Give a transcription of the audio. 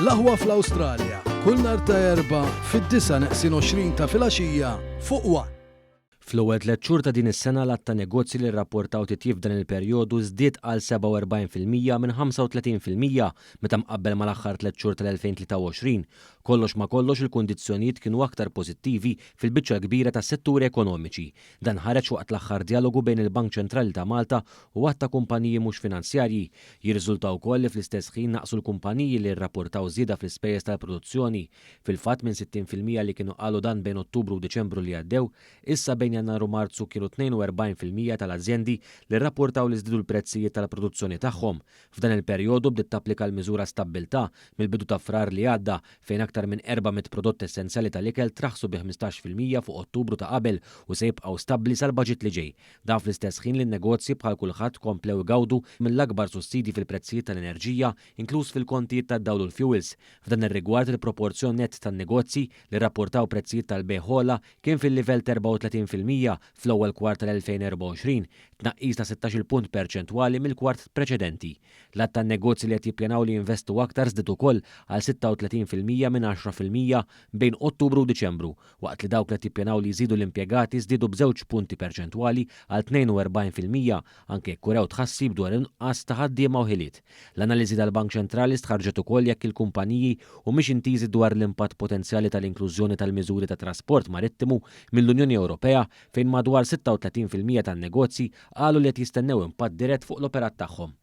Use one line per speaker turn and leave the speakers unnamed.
L-Aħwa fl-Awstralja, kull nhar ta' Erbgħa fid-disgħa neqsin 20 ta' filgħaxija fuq one.
Fl-ewwel tlett xhur ta' din is-sena l-għadd ta' negozji li rrapportaw titjib f'dan il-perjodu żdied għal 47% minn 35% meta mqabbel mal-aħħar tlett xhur tal-2023. Kollox ma' kollox il-kundizzjonijiet kienu aktar pożittivi fil-biċċa l-kbira tas-setturi ekonomiċi. Dan ħareġ waqt l-aħħar djalogu bejn il-Bank Ċentrali ta' Malta u għadd ta' kumpaniji mhux finanzjarji. Jirriżulta wkoll li fl-istess ħin naqsu l-kumpaniji li rrapportaw żieda fl-ispejjeż tal-produzzjoni. Fil-fatt minn 60% li kienu qalu dan bejn Ottubru u Diċembru li għaddew, issa bejn Jannar u Marzu kienu 42% tal-azjendi li rrapportaw li żdiedu l-prezzijiet tal-produzzjoni tagħhom. F'dan il-perjodu bdiet tapplika l-miżura Stabbiltà mill-bidu ta' Frar li għadda, fejn aktar minn 400 prodott essenzjali tal-ikel traħħsu bi 15% fuq Ottubru ta' qabel u se jibqgħu stabbli sal-baġit li ġej. Dan fl-istess ħin li n-negozji bħal kulħadd komplew igawdu mill-akbar sussidji fil-prezzijiet tal-enerġija, inkluż fil-kontijiet tad-dawl u l-fjuwils. F'dan ir-rigward il-proporzjon nett tan-negozji li rrapportaw prezzijiet tal-bejgħ ogħla kien fil-livell t'34% fl-ewwel kwart tal-2024, tnaqqis ta' sittax-il punt perċentwali mill-kwart preċedenti. L-għadd ta' negozji li qed jippjanaw li jinvestu aktar żdied ukoll għal 36% minn 10% bejn Ottubru u Diċembru, waqt li dawk li qed jippjanaw li jżidu l-impjegati żdiedu b'żewġ punti perċentwali għal 42%, anke jekk urew tħassib dwar in-nuqqas ta' ħaddiema u ħiliet. L-analiżi tal-Bank Ċentrali stħarrġet ukoll jekk il-kumpaniji humiex intiżi dwar l-impatt potenzjali tal-inklużjoni tal-miżuri ta' trasport marittimu mill-Unjoni Ewropea fejn madwar 36% tan-negozji qalu li qed jistennew impatt dirett fuq l-operat tagħhom.